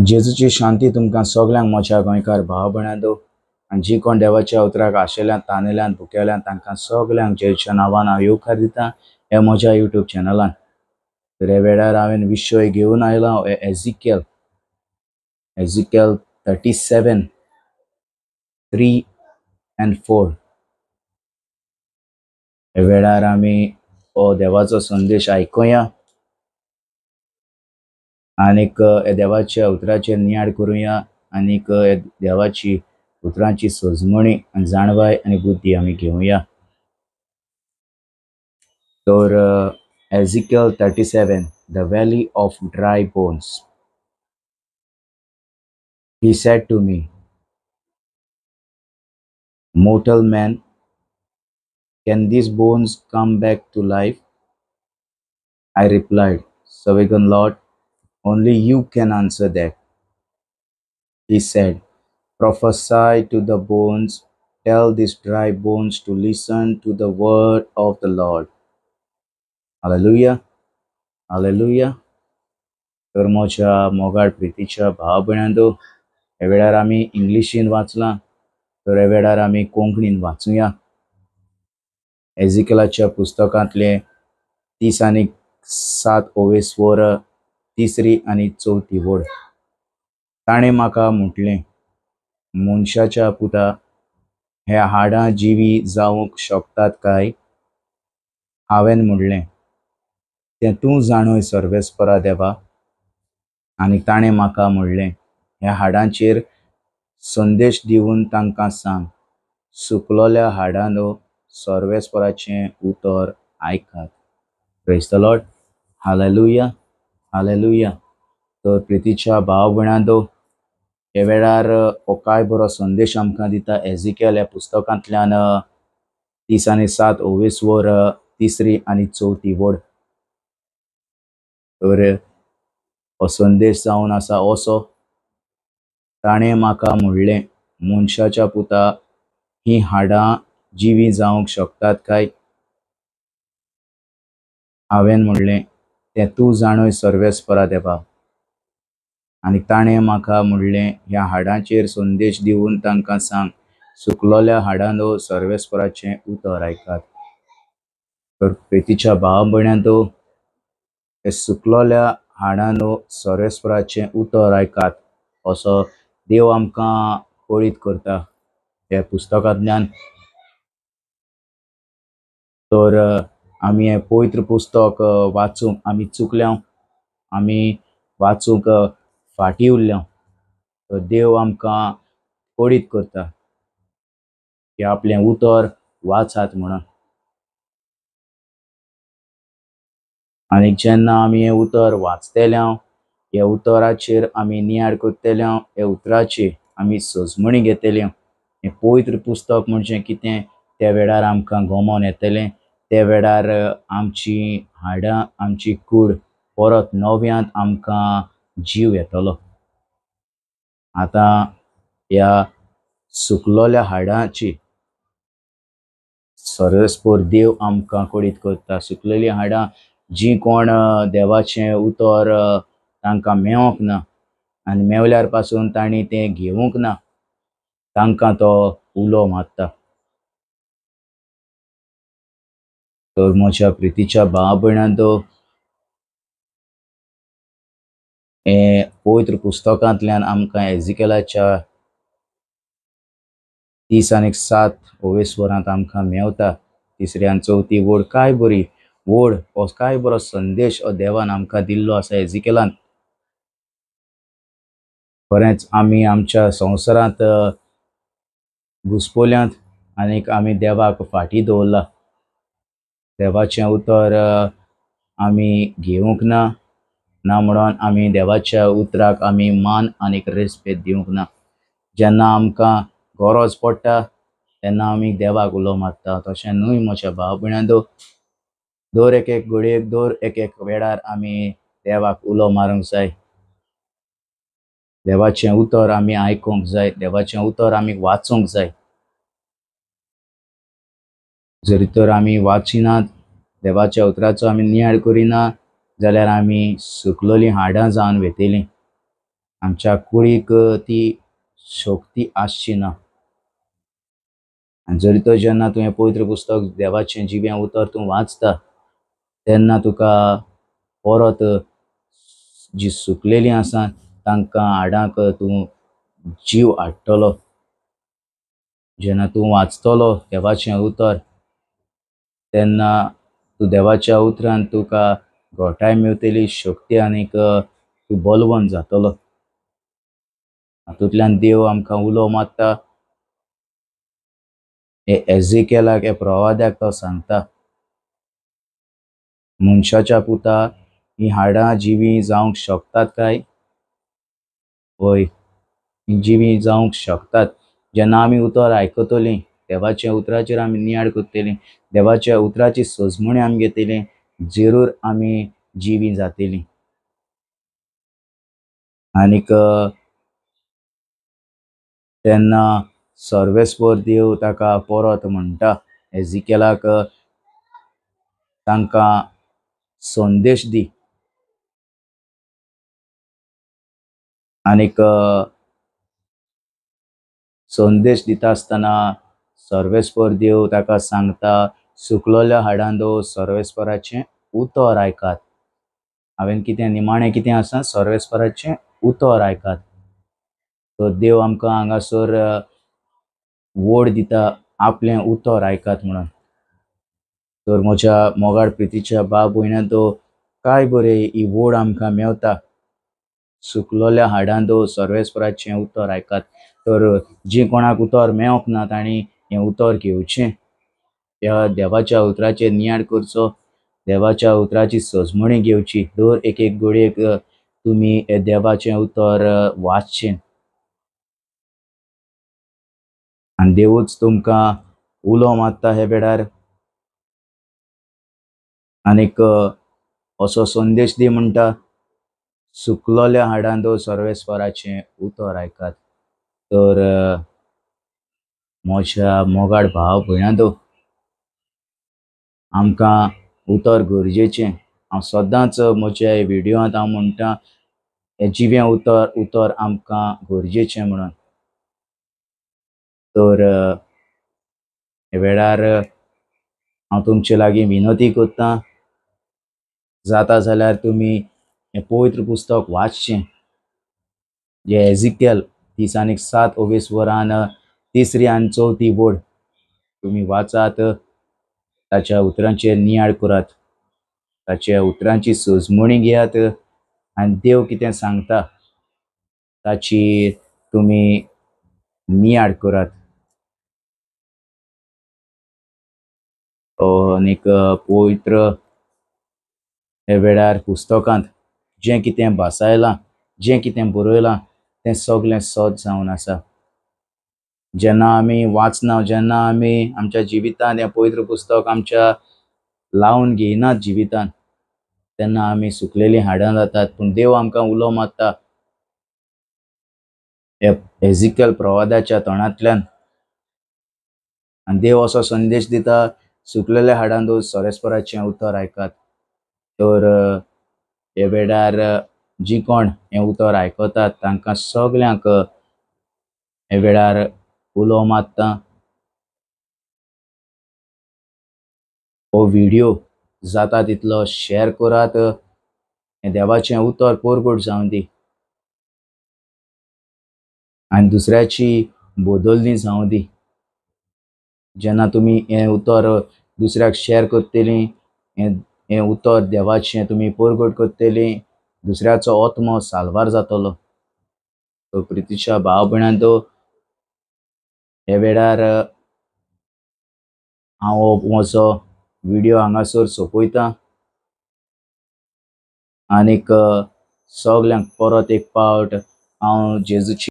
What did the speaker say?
जेजूची शांती तुमकां सगल्यांक म्हज्या गोंयकार भाव भयणांनो आनी जी कोण देवाच्या उतराक आशेल्यान तानेल्यान भुकेल्यान तांकां सगल्यांक जेजूच्या नांवान हांव येवकार दिता ह्या म्हज्या युट्यूब चॅनलान. तर ह्या वेळार हांवें विशय घेवन आयला एजिकेल एजिकेल 37:3 and 4. ह्या वेळार आमी हो देवाचो संदेश आयकुया आनीक देवाच्या उतराचेर नियाळ करुया आनीक देवाची उतरांची सजमणी आनी जाणवाय आनी बुद्धी आमी घेवया. तर Ezekiel 37, the valley of dry bones. He said to me, Mortal man, can these bones come back to life? I replied, Sovereign Lord, only you can answer that. He said, Prophesy to the bones, tell these dry bones to listen to the word of the Lord. Hallelujah, hallelujah. तर म्हज्या मोगाळ प्रितीच्या भाव भयणांनो, ह्या वेळार आमी इंग्लिशीन वाचलां, तर ह्या वेळार आमी कोंकणीन वाचुया. एजिकेलाच्या पुस्तकांतले 37 ओवेस्वर 3री आनी 4थी वड. ताणें म्हाका म्हटलें, मनशाच्या पुता, हे हाडां जिवी जावंक शकतात काय? हांवें म्हणलें, तें तूं जाणय सर्वेस्परा देवा. आनी ताणें म्हाका म्हणलें, ह्या हाडांचेर संदेश दिवन तांकां सांग, सुकलोल्या हाडांनो सर्वेस्पराचें उतर आयकात. Praise the Lord, hallelujah, hallelujah. तर प्रितीच्या भाव भयणांनो, ह्या वेळार हो काय बरो संदेश आमकां दिता एजिकेल ह्या पुस्तकांतल्यान 37 ओवेस्वर 3री आनी 4थी वड. तर हो संदेश जावन आसा असो, ताणें म्हाका म्हणलें, मनशाच्या पुता, हीं हाडां जिवीं जावंक शकतात काय? हांवें म्हणलें, तें तूं जाणय सर्वेस्परा देवा. आनी ताणें म्हाका म्हणलें, ह्या हाडांचेर संदेश दिवन तांकां सांग, सुकलोल्या हाडांनो सर्वेस्पराचें उतर आयकात. तर प्रितीच्या भाव भयणांनो, हे सुकलोल्या हाडांनो सर्वेस्पराचें उतर आयकात असो देव आमकां कळीत करता ह्या पुस्तकांतल्यान. तर आमी हें पवित्र पुस्तक वाचूंक आमी चुकल्या, आमी वाचूंक फाटीं उरल्या. तर देव आमकां कळीत करता की आपलें उतर वाचात म्हणून. आनी जेन्ना आमी हें उतर वाचतले, ह्या उतराचेर आमी नियाळ करतले, ह्या उतराची आमी सजमणी घेतले, हें पवित्र पुस्तक म्हणजे कितें त्या वेळार आमकां गमोन येतलें. त्या वेळार आमची हाडां, आमची कूड परत नव्यांत आमकां जीव येतलो. आतां ह्या सुकलोल्या हाडांची सर्वेस्पर देव आमकां कळीत करता. सुकलेलीं हाडां जी कोण देवाचें उतर तांकां मेवोंक ना आनी मेवल्यार पासून तांणी तें घेवंक ना, तांकां तो उलो मारता. तर म्हज्या प्रितीच्या भाव भयणांनो, हें पवित्र पुस्तकांतल्यान आमकां एजिकेलाच्या 37 ओवेस्वरांत आमकां मेवता. 3री आनी 4थी वड काय बरी वड, हो काय बरो संदेश हो देवान आमकां दिल्लो आसा एजिकेलान. खरेंच आमी आमच्या संवसारांत घुसपोल्यांत आनीक आमी देवाक फाटीं दवरला. देवाचें उतर आमी घेवंक ना, ना म्हणून आमी देवाच्या उतराक आमी मान आनीक रेस्पेद दिवंक ना. जेन्ना आमकां गरज पडटा तेन्ना आमी देवाक उलो मारता. तशें न्हय म्हज्या भाव भयणांनो, दर एक एक घडयेक, दर एक एक वेळार आमी देवाक उलो मारूंक जाय. देवाचें उतर आमी आयकूंक जाय, देवाचें उतर आमी वाचूंक जाय. जरी तर आमी वाचिनात, देवाच्या उतराचो आमी नियाळ करिना जाल्यार आमी सुकलोलीं हाडां जावन वेतलीं. आमच्या कुडीक ती शक्ती आसची ना। आनी जरी तर जेन्ना तूं हें पवित्र पुस्तक देवाचें जिवें उतर तूं वाचता तेन्ना तुका परत जी सुकलेलीं आसा तांकां हाडांक तूं जीव हाडटलो। जेन्ना तूं वाचतलो देवाचें उतर तेन्ना तूं देवाच्या उतरान तुका घटाय मेवतली, शक्ती आनीक तूं बलवंत जातलो। हातूंतल्यान देव आमकां उलो मारता, हे एझेकिएलाक, हे प्रवाद्याक तो सांगता, मनशाच्या पुता, हीं हाडां जिवीं जावंक शकतात काय? हय, हीं जिवीं जावंक शकतात। जेन्ना आमी उतर आयकतलीं, देवाच्या उतराचेर आमी नियाळ करतलीं, देवाच्या उतराची सजमणी आमी घेतली, जरूर आमी जिवीं जातलीं। आनीक तेन्ना सर्वेस्पर देव ताका परत म्हणटा एझेकिएलाक, तांकां संदेश दी। आनीक संदेश दिता आसतना सर्वेस्पर देव ताका सांगता, सुकलोल्या हाडांदो सर्वेस्पराचें उतर आयकात। हांवें कितें निमाणें कितें आसा, सर्वेस्पराचें उतर आयकात। तर देव आमकां हांगासर वोड दिता, आपलें उतर आयकात म्हणून। तर म्हज्या मोगाळ प्रितीच्या बाब भयणांनो, काय बरें ही वोड आमकां मेवता, सुकलोल्या हाडांदो सर्वेस्पराचें उतर आयकात। तर जी कोणाक उतर मेवंक ना तांणी हें उतर घेवचें, ह्या देवाच्या उतराचेर नियाळ करचो, देवाच्या उतराची सजमणी घेवची। दर एक एक घडयेक तुमी हें देवाचें उतर वाचचें आनी देवूच तुमकां उलो मारता हे वेळार। आनीक असो संदेश दी म्हणटा, सुकलोल्या हाडांदो सर्वेस्पराचें उतर आयकात। तर म्हज्या मोगाळ भाव भयणांनो, आमकां उतर गरजेचें। हांव सदांच म्हज्या व्हिडियोंत हांव म्हणटा, हें जिवें उतर उतर आमकां गरजेचें म्हणून। तर हे वेळार हांव तुमचे लागीं विनंती करतां, जाता जाल्यार तुमी हें पवित्र पुस्तक वाचचें, जें एझेकिएल 30:7 ओवेस वरान तिसरी आनी चवथी बोर्ड तुमी वाचात, ताच्या उतरांचेर नियाळ करात, ताच्या उतरांची सजमणी घेयात आनी देव कितें सांगता ताची तुमी नियाळ करात। आनीक पवित्र हे वेळार पुस्तकांत जें कितें भासायलां, जें कितें बरयलां तें सगळें सत जावन आसा। जेन्ना आमी वाचना, जेन्ना आमी आमच्या जिवितांत हें पवित्र पुस्तक आमच्या लावन घेयनात जिवितांत, तेन्ना आमी सुकलेलीं हाडां जातात। पूण देव आमकां उलो मारता एझेकिएल प्रवादाच्या तोंडांतल्यान आनी देव असो संदेश दिता, सुकलेल्या हाडांदो सर्वेस्पराचें उतर आयकात। तर हे वेळार जी कोण हें उतर आयकतात तांकां सगल्यांक हे वेळार उलो मारता, हो व्हिडियो जाता तितलो शेअर करात, हें देवाचें उतर परगट जावं दी आनी दुसऱ्याची बदलणी जावं दी। जेन्ना तुमी हें उतर दुसऱ्याक शेअर करतलीं, हें उतर देवाचें तुमी परगट करतलीं, दुसऱ्याचो आत्मो साल्वार जातलो। तर प्रितीच्या भाव भयणांनो, हे वेळार हांव म्हजो व्हिडियो हांगासर सोंपयता आनीक सगल्यांक परत एक पावट हांव जेजूची